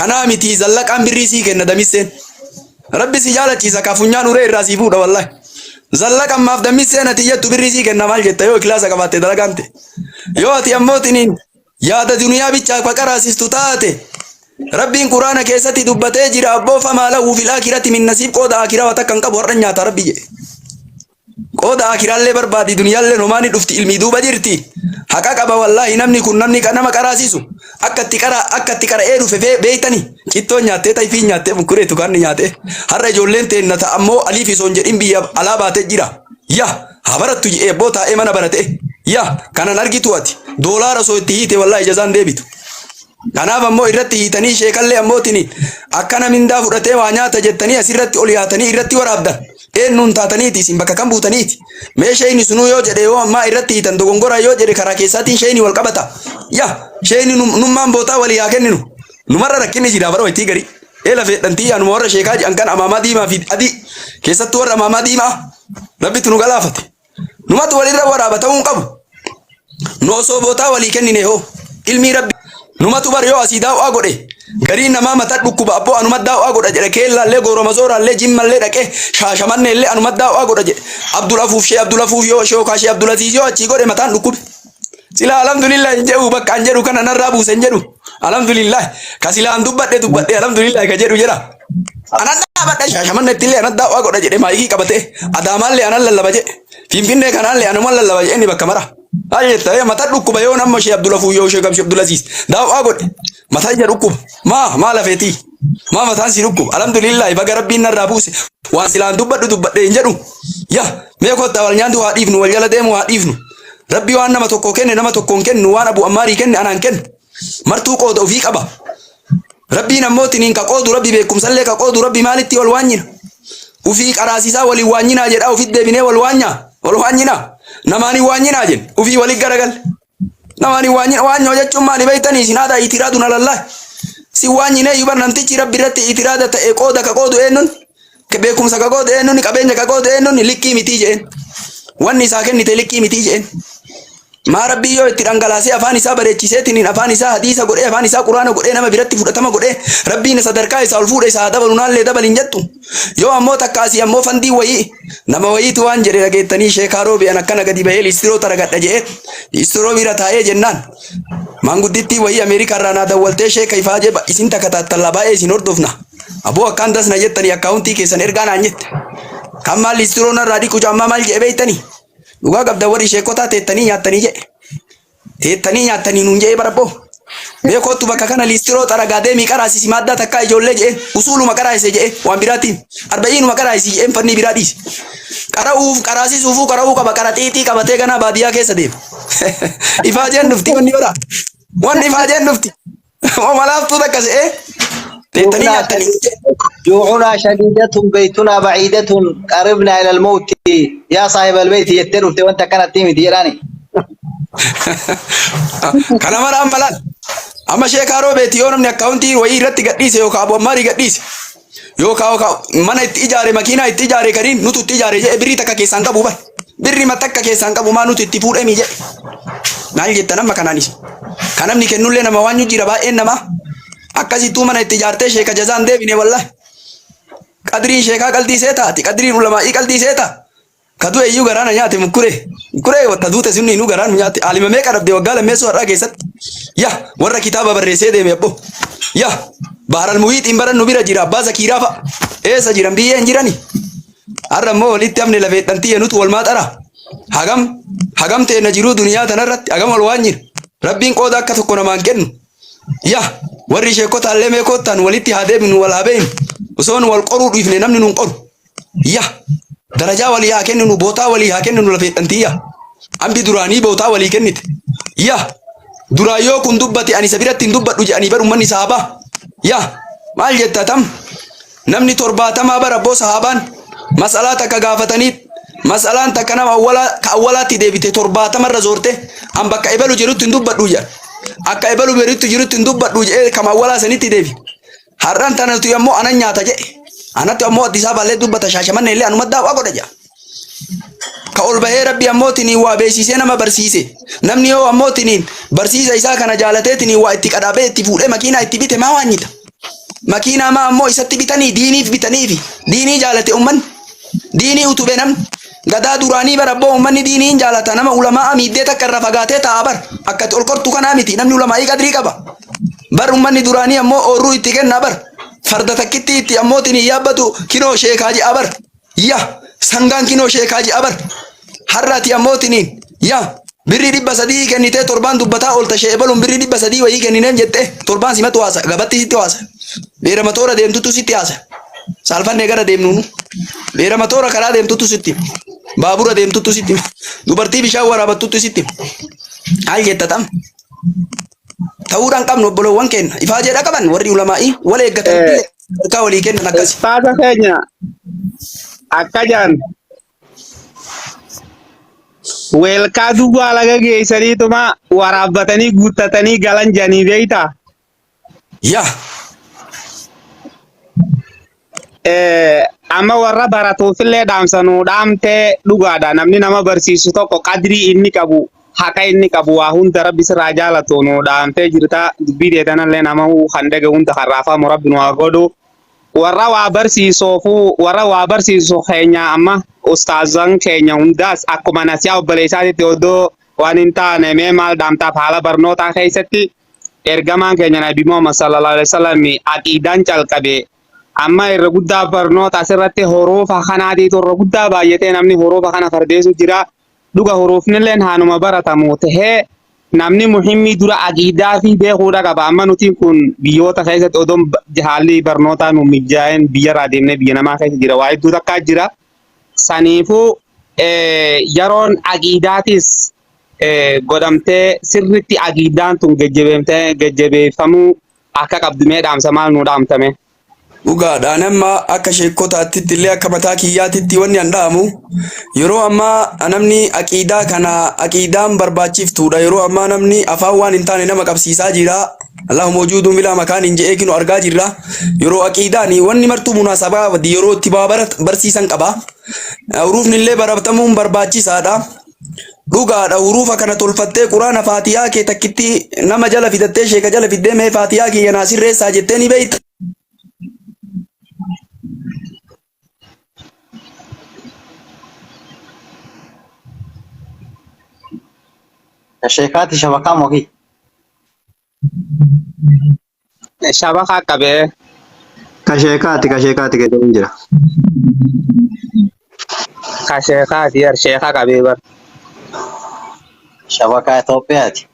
Kanaa miti zallaqaan birrii sii kenna damisseen. Rabbi si jaalachiisa kaa funyaan uree irraa sii fuudha wallahi. Zallaqan maaf damisseen ati jettu birrii sii kenna maal jetta yoo iklaasa qabaatte dalagaan ta'e. Yoo ati ammoo tiniin yaada duniyaa bichaa ka qaraasistu taate Rabbiin quraana keessatti dubbatee jira abboo famaa lahu fil aakhirati min nasiib qooda aakiraa waa takka hin qabu har'a nyaata Rabbi jedhe. Qooda aakiraallee barbaadi duniyaalleen homaa ni dhufti ilmii duuba jirti. Haqa qaba wallaahi namni kun namni nama qaraasisu akka itti qara akka itti qara'ee dhufe beeytani cittoo nyaattee tayfii nyaattee mukkuree tukaanni nyaatee har'a ijoolleen teenna ta ammoo aliif osoo hin jedhin biyya alaa baatee jira. Ya haa barattu jedhee abboo taa'ee mana barate. Ya kanan argitu ati doolaara osoo itti hiite wallaahi jazaan deebitu. Kanaaf ammoo irratti hiitanii sheekallee ammootini akkana mindaa fudhatee waa nyaata jettanii asirratti ol yaatanii irratti waraabdan. Eenyuun taataniiti isin bakka kam buutaniiti? Mee sheeyni sunuu yoo jedhe yoo ammaa irratti hiitan dogongora yoo jedhe karaa keessaatiin sheeyni wal qabata. Ya sheeyni nummaan bootaa walii haa kenninu. Numarra rakkinni jira bara waytii garii. Ee lafeedhantii yaa numa warra sheekaa jedhan kan amaamaa diimaa fi adii keessattuu warra amaamaa diimaa rabbitu nu galaafate. Numatu walirra waraaba ta'uu hin qabu. Nu osoo bootaa walii kennine hoo ilmii rabbi numatu bar yoo asii daaw'aa godhe gariin namaa mata dhukkuba abboo anuma daaw'aa godha jedhe keellaallee gooroma zooraallee jimmallee dhaqee shaashamanneellee anuma daaw'aa godha jedhe Abdul Afuuf shee Abdul Afuuf yoo shookaa shee Abdul Aziz yoo achii godhe mataan dhukkube. Sila alhamdulillah hin jedhu bakka an jedhu kana narraa buuse hin jedhu alhamdulillah ka silaan dubbadhe dubbadhe alhamdulillah ka jedhu jedha. Anan dhaabadha shaashamanneetti illee anan daaw'aa godha jedhe maayikii qabatee adaamaallee anan lallaba jedhe finfinnee kanaallee anuma lallaba jedhe inni bakka mara. Maal jetta ee mata dhukkuba yoo nama shee Abdul Afuuf yoo shee Abdul Aziz daaw'aa godhe mataa ija dhukkuba maa maa lafeetii maa mataan si dhukkuba alhamdulillah baga rabbiin narraa buuse waan silaan dubbadhu dubbadhe hin jedhu yaa mee kottaa wal nyaantu haa dhiifnu wal jala deemu haa dhiifnu rabbi waan nama tokko kenne nama tokkoon kennu waan abu ammaarii kenne anaan kennu martuu qooda ofii qaba Rabbiin ammoo tiniin ka qoodu rabbi beekumsallee ka qoodu rabbi maalitti wal waanyina ufii qaraasisaa waliin waanyinaa jedhaa ofitti deebinee wal waanyaa wal waanyinaa namaan hin waanyinaa jenna ufii walitti garagalle namaan hin waanyina waanyoo jechuun maali beektanii isin aadaa itiraadun alallah si waanyinee yubar namtichi rabbi irratti itiraada ta'e qooda ka qoodu eenyuun beekumsa ka qoodu eenyuun qabeenya ka qoodu eenyuun likkii mitii jedheen wanni isaa kennite likkii mitii jedheen Maa rabbii yoo itti dhangalaasee afaan isaa bareechisee tiniin afaan isaa hadiisa godhee afaan isaa quraana godhee nama biratti fudhatama godhee rabbiin sadarkaa isaa ol fuudhe isaa dabalu naallee dabali hin jettu. Yoo ammoo takka asii ammoo fandii wayii nama wayiitu waan jedhe dhageettanii sheekaa roobi an akkana gadi bahee liistiroo taragadha jedhee liistiroo bira taa'ee jennaan maanguddittii wayii Ameerikaa irraa naa dawwaltee sheeka ifaajee isin takataattallaa baay'ee isin hordofna. Aboo akkaan dasna jettanii akkaawuntii keessan ergaa naan jette. Kan maal liistiroo narraa dhiqu caammaa maal jedhe beektanii? Dhugaa qabda warri sheekotaa teettanii nyaattanii jedhe. Teettanii nyaattanii nuun jedhee barabboo. Mee kottu bakka kana liistiroo xaragaa deemii qaraasisi maaddaa takkaa ijoollee jedhee usuuluma qaraasise jedhee waan biraatiin arba'iinuma qaraasisi jedheen fannii biraa dhiise. Qara'uuf qaraasisuufuu qara'uu qaba qaraxiixii qabatee ganaa baadiyyaa keessa deema. Ifaajeen dhufti wanni bara. Wanni ifaajeen dhufti. Malaaftuu takka se'ee teettanii nyaattanii. جوعنا شديدة بيتنا بعيدة قربنا إلى الموت يا صاحب البيت jettee dhufte wanta akkanatti miti jedhani. Kana mara amma laal. Amma sheekaa roobeeti yoo namni akkaawuntii wayii irratti gadhiise yookaan abu ammaarii gadhiise yookaan mana itti ijaare makiinaa itti ijaare kariin nutu itti ijaare jedhe birrii takka keessaan qabu bar. Birrii ma takka keessaan qabu maa nuti itti fuudhemi jedhe. Maal jettan amma kanaanis. Kan namni kennullee nama waan jira baay'een namaa. Akkasittuu mana itti ijaartee sheeka jazaan deebine wallahi. Qadriin sheekaa qaldii see taati. Qadriin ulamaa'ii qaldii see ta'a. Ka du'e iyyuu garaa na nyaate mukkuree. Mukkuree wata duute sunni inuu garaa nu nyaate. Aalima meeqa dhabde waggaa lammeessoo har'aa keessatti. Ya warra kitaaba barreessee deeme abbo. Ya baaral muhiixiin baran nu bira jira abbaa zakiiraa fa'a. Eessa jiran biyyee hin jirani. Har'a immoo walitti hafne lafeedhan tiyya nutu wal maaxara. Hagam hagam teenna jiruu duniyaa tanarratti hagam wal waan jira. Rabbiin qooda akka tokko namaan kennu. Ya warri sheekotaallee mee koottaan walitti haa deebinu wal haa beeynu. Osoo nu wal qoruu dhiifne namni nun qoru. Ya darajaa walii haa kenninu bootaa walii haa kenninu lafeedhan tiyya. Ambi duraanii bootaa walii kennite. Ya duraa yoo kun dubbate ani isa biratti hin dubbadhu jedhanii bar ummanni sahabaa. Ya maal jetta tam namni torbaatamaa bara abboo sahabaan mas'alaa takka gaafatanii mas'alaan takka nama awwalaa ka awwalaatti deebite torbaatamarra zoorte an bakka ebalu jirutti hin dubbadhu jedha. Akka ebalu beritti jirutti hin dubbadhu jedhee kama awwalaa sanitti deebi. Har'aan tana nuti ammoo anan nyaata jedhe. Anatti ammoo Addis Ababa dubbata Shaashamannee illee anuma daawwaa godha jedha. Ka ol bahee rabbi ammoo tiniin waa beeksisee nama barsiise. Namni yoo ammoo tiniin barsiisa isaa kana jaalatee tiniin waa itti qadaabee itti fuudhee makiinaa itti bite maa waanyita? Makiinaa maa ammoo isatti bitanii diiniif bitaniifi. Diinii jaalate ummanni. Diinii utube namni. Gadaa duraanii bar abboo ummanni diinii hin jaalata nama ulamaa'a miiddee takka irra fagaatee taa'a bar. Akka ati ol kortu kanaa miti namni ulamaa'ii qadrii qaba. Bar ummanni duraanii ammoo oorruu itti kenna bar. Farda takkitti itti ammootiin hin yaabbatu kinoo sheekaa ji'a bar. Ya sangaan kinoo sheekaa ji'a bar. Har'a ati ammootiniin ya birrii 300 kennitee torbaan dubbataa oolta shee ebaluun birrii 300 wayii kennineen jettee torbaan simatu haasa gabatti sitti haasa. Beerama toora deemtutu sitti haasa. Saalfannee gara deemnuunu. Beerama toora karaa deemtutu sitti. Baabura deemtutu sitti. Dubartii bishaan waraabattutu sitti. Maal jetta tam? Ta'uudhaan qabnu obboloowwan keenya ifaajeedha qaban warri ulamaa'ii wal eeggatan sadarkaa walii kennan akkasi. Ustaaza keenya akka jaan weelkaa duwwaa laga geessaniituma waraabbatanii guuttatanii galan janii beeytaa. Yaa Amma warra baratuufillee dhaamsa nuu dhaamtee dhugaadha. Namni nama barsiisu tokko qadrii inni qabu, haqa inni qabu waa hunda rabbi sirraa jaalatu nuu dhaamtee jirta. Dubbii teetanallee nama kan dhage hunda kan raafamu rabbi nu haa godhu. Warra waa barsiisuufuu warra waa barsiisu keenya amma ustaazan keenya hundaas akkuma nasiyaa obboleessaatitti odoo waan hin taane mee maal dhaamtaaf haala barnootaa keessatti ergamaan keenya Nabi Muhammad sallallahu alaihi wasallam aqiidaan calqabe amma irra guddaa barnoota asirratti huruufa kanaatiitu irra guddaa baay'atee namni huruufa kana fardeessu jira. Dhuga huruufnilleen haanuma baratamu tahee namni muhimmii dura aqiidaa fi beekuudha qaba. Amma nuti kun biyyoota keessatti odoon haalli barnootaa nu mijaa'een biyyarraa deemnee biyya namaa keessa jira. Waa hedduu takkaa jira. Saniifuu yeroon aqiidaatis godhamtee sirriitti aqiidaan tun gajjabeeffamuu akka qabdu mee dhaamsa maal nuu dhaamtame? Dhugaadha. Ani amma akka sheekkotaattitti illee akka mataa kiyyaatitti wanni an dhaamu yeroo ammaa namni aqiidaa kana aqiidaan barbaachiftuudha. Yeroo ammaa namni afaan waan hin taane nama qabsiisaa jira. Allahu mawjuudun bilaa makaan hin je'ee kinu argaa jirra. Yeroo aqiidaan wanni martuu munaasabaa yeroo itti barsiisan qaba. Huruufni illee baratamuun barbaachisaadha. Dhugaadha huruufa kana tolfattee quraana faatiyaa kee takkitti nama jala fidattee sheeka jala fiddee mee faatiyaa kiyya naa sirreessaa jettee ni beeyta. Sheekaati shabakaa mokii. Shabakaa qabee. Ka sheekaati keessa hin jira. Ka sheekaati yar sheekaa qabee bar. Shabakaa Itoophiyaati.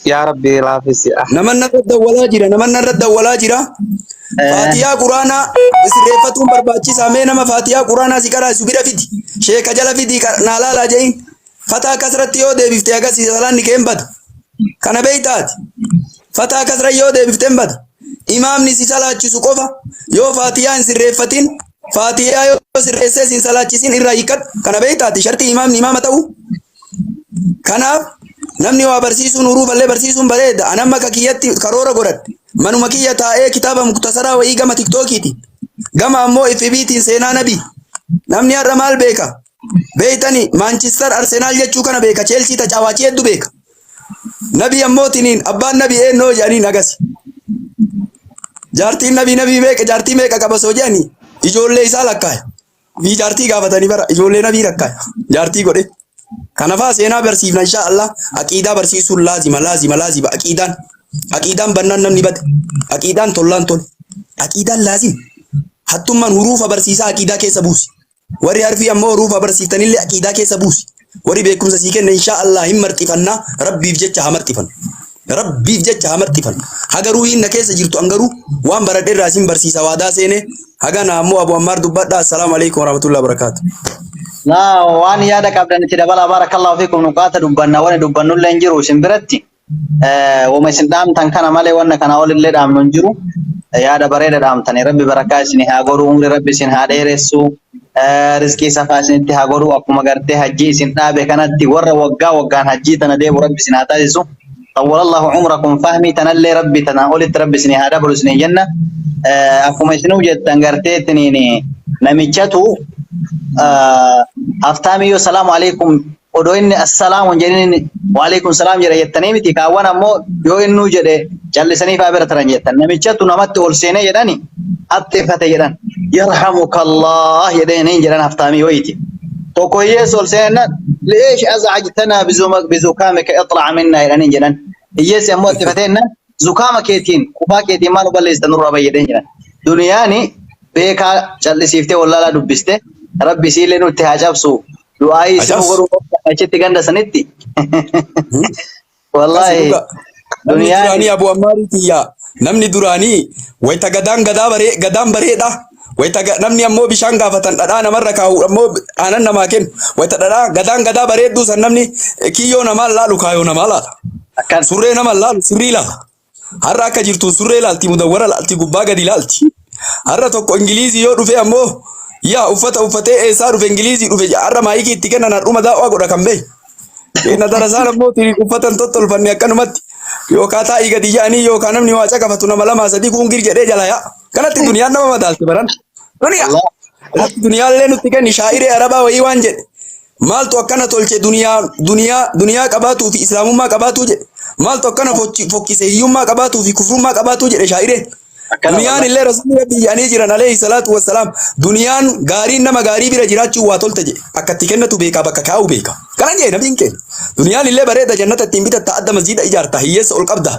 Yaa Rabbi laafisi. Ah. Naman narra dawwalaa jira naman narra dawwalaa jira. Faatiyaa quraanaa sirreeffatuun barbaachisaa mee nama faatiyaa quraanaa si qaraasu bira fidi sheeka jala fidi naa laalaa je'in. Fataa kasratti yoo deebifte agarsiisa salaanni kee hin badu. Kana beeytaati. Fataa kasra yoo deebifte hin badu. Imaamni si salaachisu qofa yoo faatiyaa hin sirreeffatin faatiyaa yoo sirreessee si hin salaachisin irraa hiikkadhu. Kana beeytaati shartii imaamni imaama ta'u. Kanaaf namni waa barsiisuun huruufallee barsiisuun bareeda. An amma akka kiyyatti karoora godhadhe. Manuma kiyya taa'ee kitaaba muktasaraa wayii gama tiktookiiti. Gama ammoo FBtiin seenaa nabii. Namni har'a maal beeka? Beeytani Maanchister Arsenaal jechuu kana beeka Cheelsii tacaawaachi heddu beeka. Nabii ammoo tiniin abbaan nabii eennoo jedhaniin agasi. Jaartiin nabii nabii meeqa jaartii meeqa qaba soo jedhanii ijoollee isaa lakkaaya. Fi jaartii gaafatanii bara ijoollee nabii lakkaaya. Jaartii godhe. Kanafaa seenaa barsiifna inshaa Allah aqiidaa barsiisuun laazima laazima laazima aqiidaan aqiidaan bannaan namni bade aqiidaan tollaan tole aqiidaan laazima hattummaan huruufa barsiisaa aqiidaa keessa buusi. Warri harfii ammoo huruufa barsiiftanillee aqiidaa keessa buusi. Warri beekumsa sii kenne inshaa Allah hin marxifannaa Rabbiif jecha haa marxifannu. Rabbiif jecha haa marxifannu. Haga ruuhiin na keessa jirtu an garuu waan baradhe irraa isin barsiisa waadaa seene haga na ammoo Abu Ammaar dubbadha. Assalaamu alaikum warahmatullahi wabarakaatu. Naa waan yaada qabdan itti dabalaa barakallahu fiikum nuqaata dubbanna wani dubbannullee hin jiru isin biratti. Woma isin dhaamtan kana malee wanna kana olillee dhaamnu hin jiru. Yaada bareeda dhaamtani. Rabbi barakaa isin haa godhu, umri Rabbi isin haa dheeressu, rizqii safaa isinitti haa godhu. Akkuma gartee hajjii isin dhaabe kanatti warra waggaa waggaan hajjii tana deebu Rabbi isin haa taasisu. Xawwalallahu umrakum fahmii tanallee Rabbi tana olitti Rabbi isin haa dabalu isin jenna. Akkuma isinuu jettan gartee tiniin namichatu haftaamiyyoo salaamu alaikum odoo inni assalaamu hin jedhin waalaikum salaam jedha jettanii miti kaawwan ammoo yoo innuu jedhe Callisanii faa bira taran jettan. Namichatu namatti ol seenee jedhani axxifate jedhan. Yarhamukallah jedhanii jedhan haftaamii wayiiti. Tokko hiyyeessi ol seenan leesh az'ajtanaa bizukaamika iطlac minnaa jedhanii jedhan. Hiyyeessi ammoo axxifateennan zukaama keetiin qufaa keetiin maal nu balleessita nurraa bahi jedheen jedhan. Duniyaani beekaa callisiiftee wallaalaa dubbiste rabbi isiillee nutti haa cabsu. Du'aayii Haa isinuu cabsu. godhuu qabdan achitti ganda sanitti. Kasi Wallaahi dhuga. Namni duniyaani duraanii Abu Ammaarii kiyya. Namni duraanii wayita gadaan gadaa baree gadaan bareedha. Wayita namni ammoo bishaan gaafatan dhadhaa namarra kaa'u ammoo aanan namaa kennu. Wayita dhadhaa gadaan gadaa bareedduu san namni kiyyoo namaa laalu kaayoo namaa laala. akkan Surree nama laalu sirrii laala. Har'a akka jirtu surree laalti mudawwara laalti gubbaa gadi laalti. Har'a tokko Ingilizii yoo dhufe ammoo yaa uffata uffatee eessaa dhufe Ingilizii dhufe har'a maayikii itti kennan har'uma daawwaa godha kan beeku. Keenya darasaan ammoo uffata hin tottolfanne akkanumatti yookaan taa'ii gadi yaa'anii yookaan namni waa caqafatu nama lamaa sadii kuungir jedhee jala yaa'a. Kanatti duniyaan nama madaalte baran. Duniyaa. Allah Kanatti duniyaallee nutti kenni shaa'iree arabaa wayii waan jedhe. Maaltu akkana tolche duniyaa duniyaa duniyaa qabaatuu fi islaamummaa qabaatuu jedhe. Maaltu akkana fokkise hiyyummaa qabaatuu fi kufrummaa qabaatuu jedhe shaa'ireen. akkana Duniyaan wallahi. illee rasuulli rabbi jedhanii jiran alayhi salaatu wassalaam. Duniyaan gaariin nama gaarii bira jiraachuun waa tolte jedhe. Akka itti kennatu beekaa bakka kaa'u beeka. Kana jedhe nabiin keenya. Duniyaan illee bareeda jannata ittiin bitatta adda masjiida ijaarta hiyyeessa ol qabda.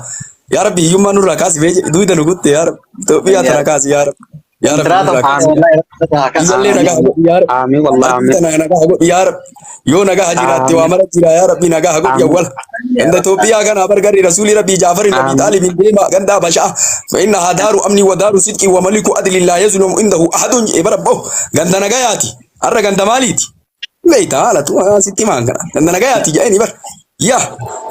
Yaa rabbi hiyyummaa nurraa kaasi bee jedhe duyda nu gutte yaa rabbi. Itoophiyaa tana kaasi yaa rabbi. Yaa rabbi Intiraata nurraa kaasi. Amiin. wallahi rabbi haa Isallee kan nagaa godhi yaa rabbi. Amiin wallahi Harki amiin. tana nagaa godhi yaa rabbi. Yoo nagaa jiraatte waa Amiin. mara jira yaa rabbi nagaa godhi Amiin. awwala. Ganda Itoophiyaa kana bargarri rasuuli rabbii Jaafar Abi Amiin. Xaalib deema ganda Habashaa. Fa innahaa daaru amni wa daaru sidqi wa maliku adli laa yazlumu indahu ahadun jedhe bara bahu. Ganda nagayaati. Har'a ganda maaliiti? Beeyta haala tu sitti maan kana. Ganda nagayaati jedheni bar. Yaa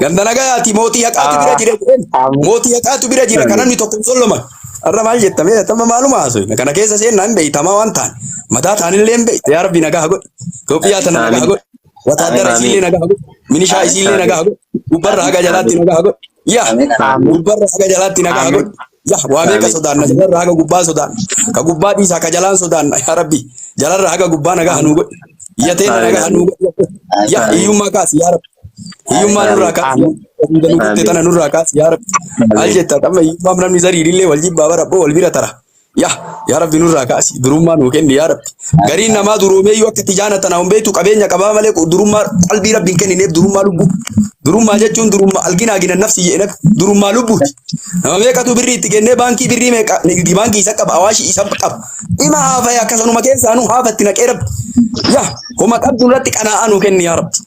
ganda nagayaati mootii haqaatu bira jira jedheen. Amiin. Mootii haqaatu bira jira kan namni tokko hin solloman. Har'a maal jettamee tamma maaluma haasofna. Kana keessa seennaa hin beeytamaa waan ta'an. Mataa ta'anillee hin beeyta. Yaa rabbi nagaa godhi. Itoophiyaa tana nagaa Amiin. godhi. Wataadara isiillee Amiin. nagaa godhi. Minishaa isiillee nagaa godhi. Gubbarra haga jalaatti Amiin. nagaa godhi. Yaa Amiin. Amiin. gubbarra haga jalaatti nagaa Amiin. godhi. Yaa waa meeqa Amiin. sodaanna jalarra haga gubbaa sodaanna. Ka gubbaa dhiisaa ka jalaan sodaanna yaa rabbi. Jalarra haga gubbaa nagaa nuu godhi. Iyyateena Amiin. nagaa nuu godhi. Yaa Amiin. hiyyummaa kaasi yaa rabbi. Hiyyummaa nurraa Amiin. kaasi yaa Amiin. rabbi. Nu gutte Amiin. tana nurraa kaasi yaa rabbi. Maal Amiin. jetta amma hiyyummaaf namni zariirillee wal jibbaa bara wal bira tara. Yaa yaa rabbi nurraa kaasi durummaa nuu kenni yaa rabbi. Gariin namaa duroomeeyyuu akka tijaana tana hin beektu qabeenya qabaa malee durummaa qalbii rabbi hin kennineef durummaa lubbuu. Durummaa jechuun durummaa alginaa gina nafsi jedhe durummaa lubbuuti. Nama meeqatu birrii itti kennee baankii birrii meeqa baankii isa qaba awaashii isa qaba. Ima haafaya akkasanuma keessaanuu haafa itti naqee rabbi. Yaa homa qabdu irratti qanaa'aa nuu kenni yaa rabbi.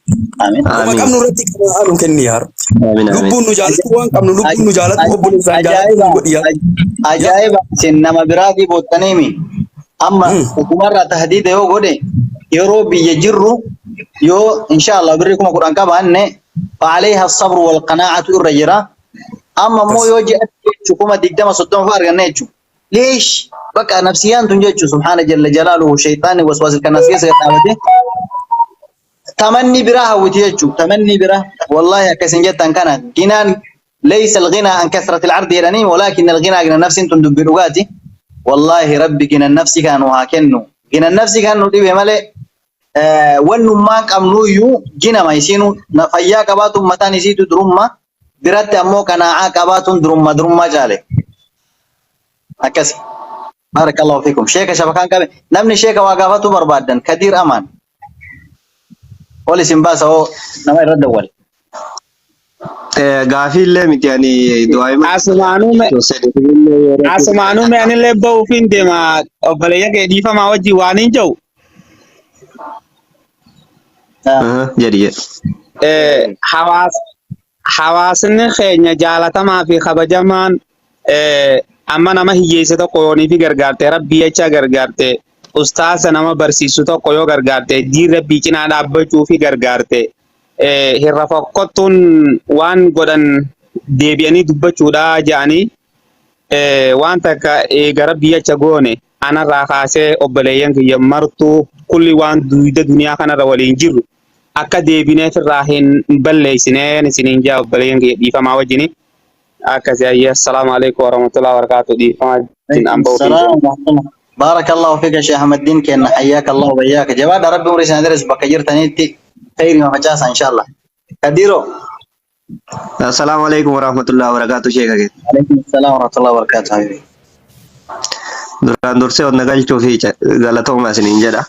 Amiin. Homa Amiin. qabnu irratti qanaa'aa nuu kenni yaa rabbi. Amiin. Amiin. Lubbuun nu jaalatu waan qabnu lubbuun nu jaalatu obboleessaan jaalatu Ajaa'iba nu godhi yaa rabbi. Yaa. ajaa'iba isin nama biraatii boottaniimi amma Hmm. hukumarraa tahdiida yoo godhe yeroo biyya jirru yoo inshallah birrii 10,000 qabaanne fa'aleeha sabru wal qanaa'atu irra jira amma immoo Kas. yoo ji'atti jechu 20,000 30,000 fa'a arganne jechu leesh bakka nafsiyaan tun jechu subhaana jalla jalaaluhu shayxaanni waswaasil kan as keessa dhaabate tamanni biraa hawwiti jechu tamanni biraa wallahi akka isin jettan kana ginaan ليس الغنى عن كثرة العرض jedhanii ولكن الغنى غنى النفس tun dubbii dhugaati والله ربي غنى النفس كانوا haa kennu غنى النفس kan nu dhibe malee wannummaan qabnuyyuu ginama isiinu fayyaa qabaatuun mataan isiitu durumma biratti ammoo qanaa'aa qabaatuun durumma durummaa caale akkas barakallahu fiikum sheeka shabakaan qabe namni sheeka waa gaafatu barbaaddan kadiir amaan ol isin baasa hoo nama irra dawwale Gaafii illee miti ani du'aa Asumaanuu me anillee bahuuf hin deema obboleeyyan kee dhiifamaa wajjin waan hin jiru. Jedhi jedhi. Hawaasni keenya jaalatamaa fi kabajamaan amma nama hiyyeessa tokko yoonii fi gargaarte rabbii jecha gargaarte ustaasa nama barsiisu tokko yoo gargaarte diin rabbii cinaa dhaabbachuu fi gargaarte hirra fokkottuun waan godhan deebi'anii dubbachuudha jedhanii waan takka eega rabbii jecha goone anarraa kaasee obboleeyyan kiyya martuu kulli waan duyda duniyaa kanarra waliin jirru akka deebineef irraa hin balleessineen isiniin jaa obboleeyyan kiyya dhiifamaa wajjini akkasi ayya assalaamu alaikum warahmatullahi wabarakatuh dhiifamaa wajjin an ba'uuf hin السلام ورحمة الله بارك الله فيك يا شيخ أحمد الدين كأن حياك الله وبياك جواد ربي عمري سنة درس بك جرتنيتي خير ما فجاسة إن شاء الله كديرو Assalaamu alaikum warahmatullahi wabarakatuh sheeka keenya. Alaikum salaam warahmatullahi wabarakatuh habibi. Duraan dursee onna galchuu fi galatooma isiniin jedha.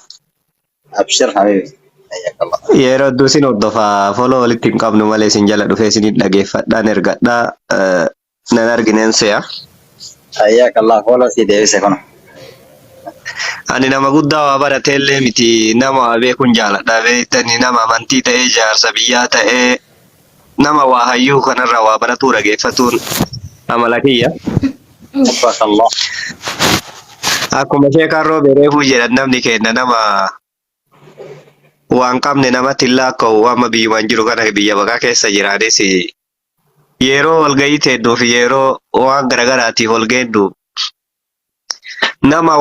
Abshir habibi. Hayyakallah. Yeroo hedduu isin hordofaa, follow walitti hin qabnu malee isin jala dhufee isinin dhageeffadhaan ergadhaa nan argineen se'a. Hayyakallah, follow si deebise kun. Ani nama guddaa waa barateellee miti, nama waa beekuun jaaladha, beektanii, nama amantii ta'ee, jaarsa biyyaa ta'ee, nama waa hayyuu kanarraa waa baratuu dhageeffatuun amala kiyya. Tabarakallah. Akkuma sheekaan roobee reefuu jedhan, namni keenya nama waan qabne namatti hin laakkaa'u. Amma biyyumaan jiru kana biyya baqaa keessa jiraanis yeroo walgahii teennuu fi yeroo waan garagaraatiif wal geennu nama